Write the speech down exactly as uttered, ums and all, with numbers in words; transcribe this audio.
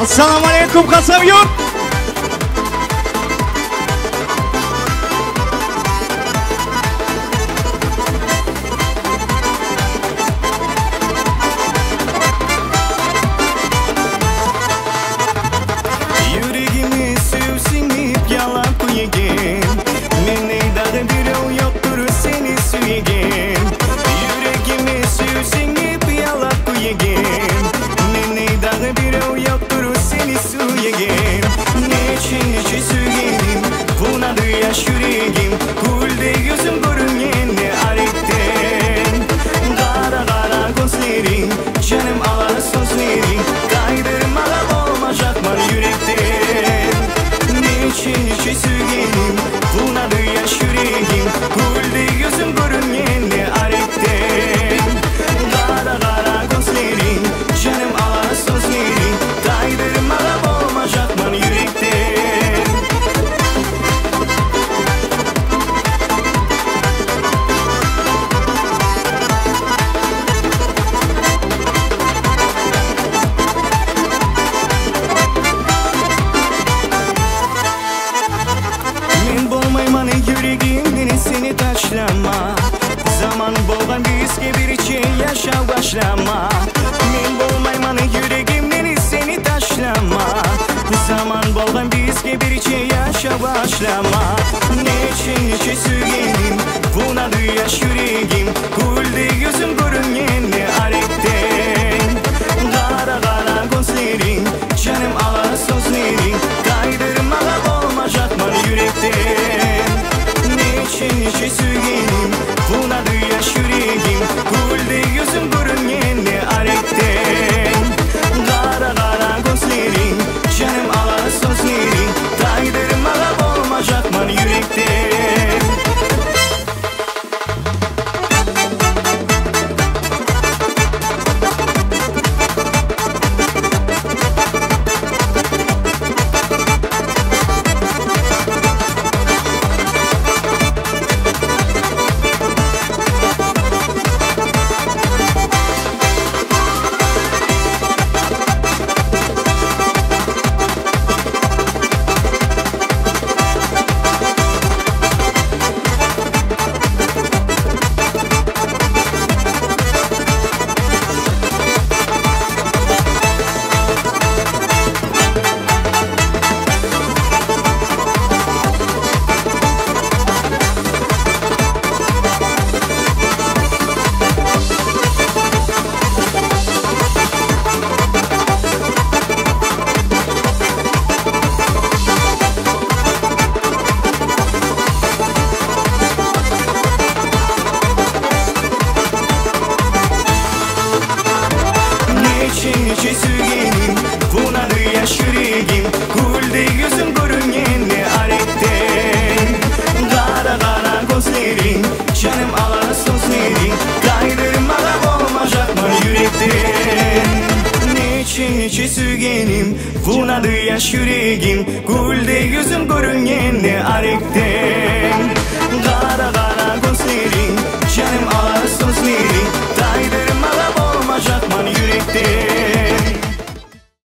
Ассаламу алейкум, Къасамюрт! Юрегимни сюйсюнюп ялап кюеген, мендей дагъы бирев ёкъдур сени сюеген. Юрегимни сюйсюнюп ялап кюеген, мендей дагъы бирев ёкъдур сени сюеген. Нече, нече сюйгеним, къунады яш юрегим, гюлдей юзюнг гёрюнген де арекден. Къара, къара гёзлеринг, жаным ала сёзлеринг, тайдырмагъа болмажакъман юрекден. Нече, нече сюйгеним, къунады яш юрегим, гюлдей юзюнг гёрюнген де арекден. Къара, къара гёзлеринг, жаным ала сёзлеринг, тайдырмагъа болмажакъман юрекден. Мен болмайман юрегимден сени ташлама. Заман болгъан бизге бирче яшав башлама. Мен болмайман юрегимден сени ташлама. Заман болгъан бизге бирче яшав башлама. Нече, нече сюйгеним, къунады яш юрегим, гюлдей юзюнг гёрюнген де арекден. Къара, къара гёзлеринг, жаным ала сёзлеринг, тайдырмагъа болмажакъман юрекден. Нече, нече сюйгеним, къунады яш юрегим, гюлдей юзюнг гёрюнген де арекден. Къара, къара гёзлеринг, жаным ала сёзлеринг, тайдырмагъа болмажакъман юрекден. Нече, нече сюйгеним, къунады яш юрегим, гюлдей юзюнг гёрюнген де арекден. Къара, къара гёзлеринг, жаным ала сёзлеринг, тайдырмагъа болмажакъман юрекден. Нече, нече сюйгеним, къунады яш юрегим, гюлдей юзюнг гёрюнген де арекден. Къара, къара гёзлеринг, жаным ала сёзлеринг, тайдырмагъа болмажакъман юрекден.